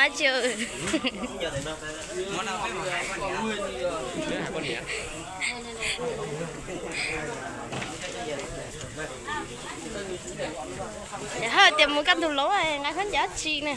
Ab tsi, haj tias mus kaj ntug lauv nqa khaub ncaws dab tsi na.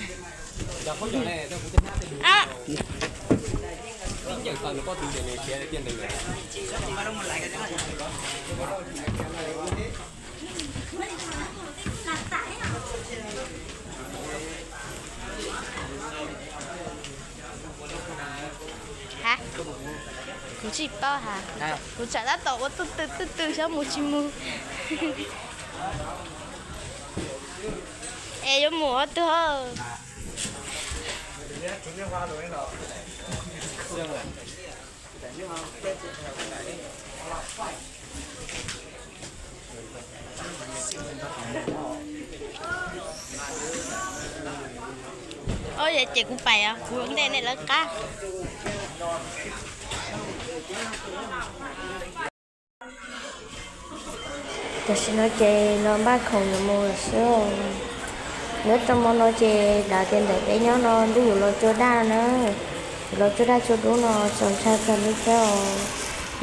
Ha, kuv tsis paub ha. Kuv tsam tab tom ua tuj tw tuj tw xyov mus tsis mus. Es yuav mus ua twg? Ob, yog ces kuv pais os, kuv ntej nej lawv qab. Tam sim no ces los npaj khoom yuav mus lawm xwb. Nyob rau hmo no ces dav tias ntawm peb nyob no ntuj yuav los cua daj na. Yuav los cua daj cua dub no txaus ntshai kawg li thiab os.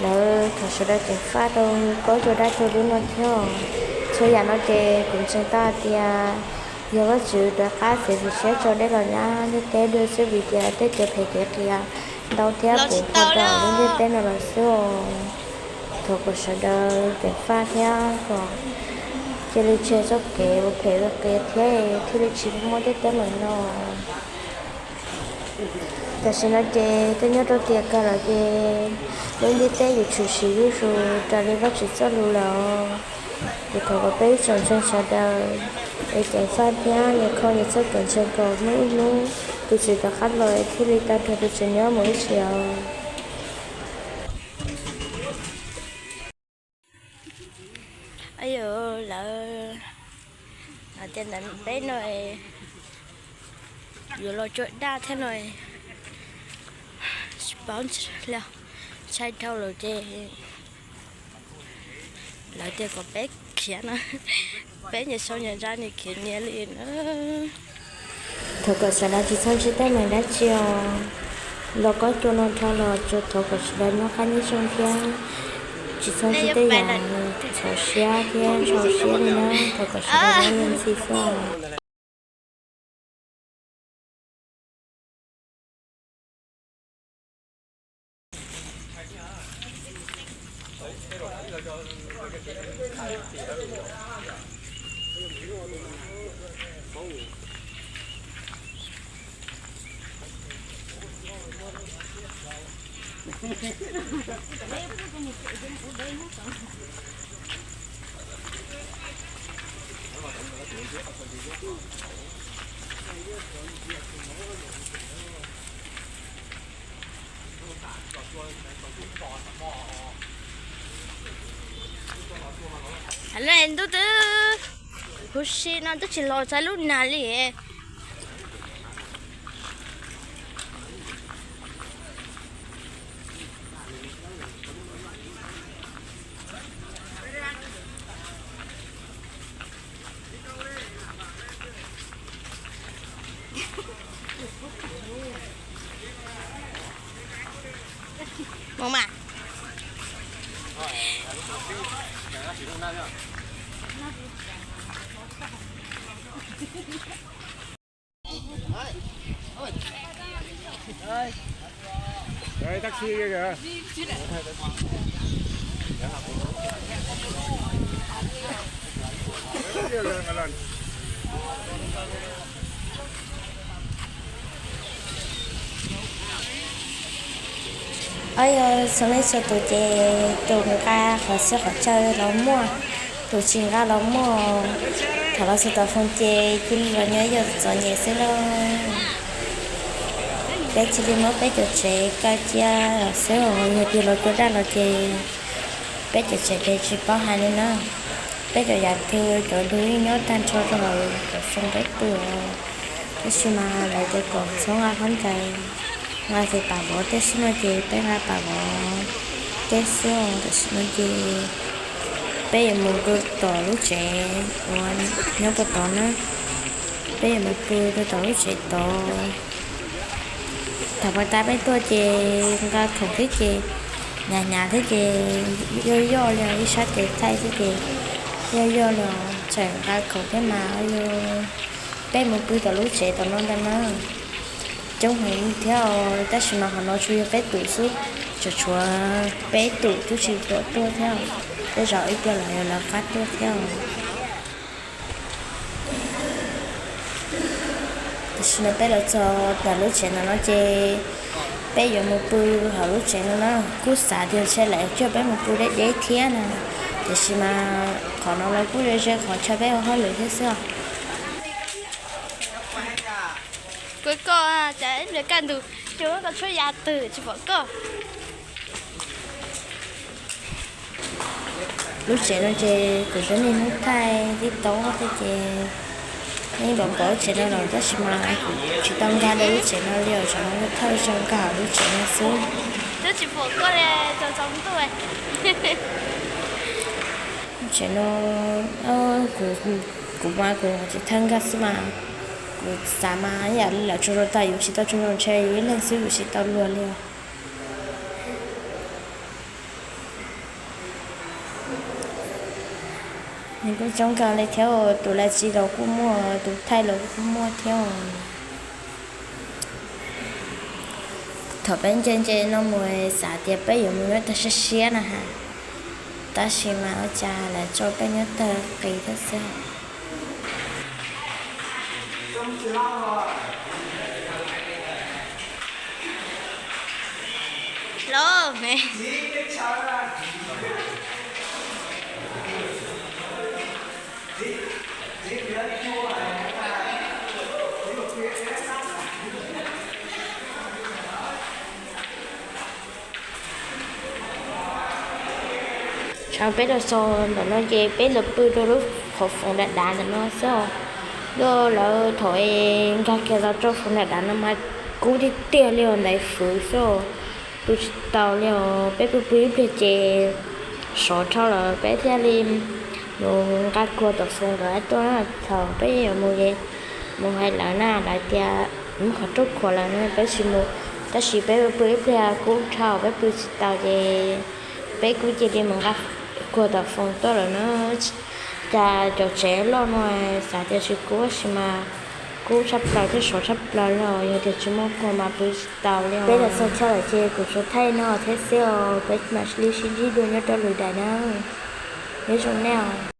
Lawv thov sawv daws ceev faj rau koj cua daj cua dub no thiab os. Txhua yam no ces kuv ntseeg tau hais tias yog Vajtswv rov qab txiav txim siab tso dej los nyab ntiaj teb dua xwb vim tias tej kev phem kev qias ntau thiab puv npog rau lub ntiaj teb no lawm xwb os. Thov kom sawv daws ceev faj thiab kom cia li tseg txoj kev ua phem ua qias thiab thiaj li tsis muaj ntiaj teb ntawm no. Tam sim no ces twb nyob rau tiam kawg lawm ces lub ntiaj teb yuav tshwm sim zuj zus raws li Vajtswv txoj lus lawm. Kuv thov kom peb ib tsoom ntseeg sawv daws es ceev faj thiab nyias kho nyias txoj kev ntseeg kom muaj ib hnub tus Tswv rov qab los es thiaj li tau nrog tus Tswv nyob mus ib txhis os. Ayu, lawv hais tias ntawm peb no yuav los cua daj thiab no, tsis paub, ntshai dhau lawm ces lawv tias kom peb khiav no, peb nyias sau nyias ntsa nyias khiav nyias li na. Thov kom sawv daws tsis txhob ntsib teeb meem dab tsi os. Los kob cua no dhau los tsuas thov kom sawv daws noj qab nyob zoo thiab tsis txhob ntsib tej yam ntxhov siab thiab ntxhov siab li na. Thov kom sawv daws nyob ntxim xwb. Ntuj twb huv si no twb tsis los txog lub nag li. Mus mas. Ob, yog txhua leej txhua tus ces tus nqa qhov txhia qhov chaw los muaj, tus tsis nqa los muaj. Thaum los txog tom Foos ces cia li los nyob yog txom nyem xwb lauj. Peb cia li muab peb cov tsev kaw cia xwb os, yog tias los cua daj los ces peb cov tsev ces tsis paub hais li na. Peb cov yam twg cov dub yeej nyob tag nrho rau hauv cov Foos peb pw os. Tab sis mas lawv tias kom txhob nqa khaub ncaws, nqa xim pam vov tej xwb no ces peb nqa pam vov tej xwb os. Tam sim no ces peb yuav mus rau tom lub tsev uas nyob puag tod na. Peb yuav mus pw rau tom lub tsev tod. Thaum peb tab peb tuaj ces nqa khoom thiab ces hnyav hnyav thiab ces yoj yoj li, ib sab ces thaij thiab ces yoj yoj li, tseem nqa khoom thiab mas yog peb mus pw tom lub tsev tom no ntag na. Coob heev thiab os, tab sis mas qhov no tsuas yog peb tus xwb, tseem tshuav peb tus twb tsis tuaj thiab, tej zaum ib pliag los yuav lawv qab tuaj thiab. Tam sim no peb los txog ntawm lub tsev no no ces peb yuav mus pw hauv lub tsev no na. Kuj xav tias ntshe lawv coj peb mus pw deb deb thiab na, tiam sis mas qhov no los kuj ze ze qhov chaw peb ua hauj lwm thiab xwb os. Kuv koj cas ib pliag kaj ntug, koj tshuab ya twg tsis pom koj. Lub tsev no ces kuv twb niaj hnub thaij tib tau thiab ces nej pom pom lub tsev no los tab sis mas kuv tsis tau nkag rau lub tsev no li os, tsam no thawj zaug nkag hauv lub tsev no xwb. Twb tsis pom koj li, tsaus ntuj. Lub tsev no kuv, kuv mas kuv tsis thawj nkag xwb mas, kuv xav mas ib yam li lawv tsaug zog tag yus tsis tau tsaug zog, ntshe yus ib leeg xwb yus tsis tau luag li os. Nws kuj coob kawg li thiab, tus lav txiv los kuj muaj, tus thaij los kuj muaj thiab. Thaum peb nce nce no mus xav tias peb yuav mus nyob tag siab siab na has, tab sis mas ua cas lawv tso peb nyob tag qis thiab xwb. Los, thaum peb los txog ntawm no ces peb los pw rau lub qhov foom dav dav ntawm no xwb os. Yog lawv thaum nkag kiag los rau foom dav dav no mas kub tiag tiag li os, ntaiv fwv xwb os, pw tsis tau li os. Peb pw pw ib pliag ces sov dhau lawm peb thiaj li mus nqa kuag tom foom nkawd tuaj na. Thaum peb yuav mus es mus hais lawv na, lawv tias muab qhov rooj khuam lawm na, peb tsis mus. Tab sis peb pw ib pliag kub dhau peb pw tsis tau ces peb kuj cia li mus nqa kuag tom foom tuaj lawm na. Cas cov tsev loj no xav tias tsis kub tab sis mas kub tshaj plaws thiab sov tshaj plaws li os, yog tias tsis muaj kuag mas pw tsis tau li os. Peb los txog chaw lawm ces kuv tsuas thaij no thiab xwb os, peb mam li sib ntsib dua nyob rau lwm daim na. Nyob zoo nej os.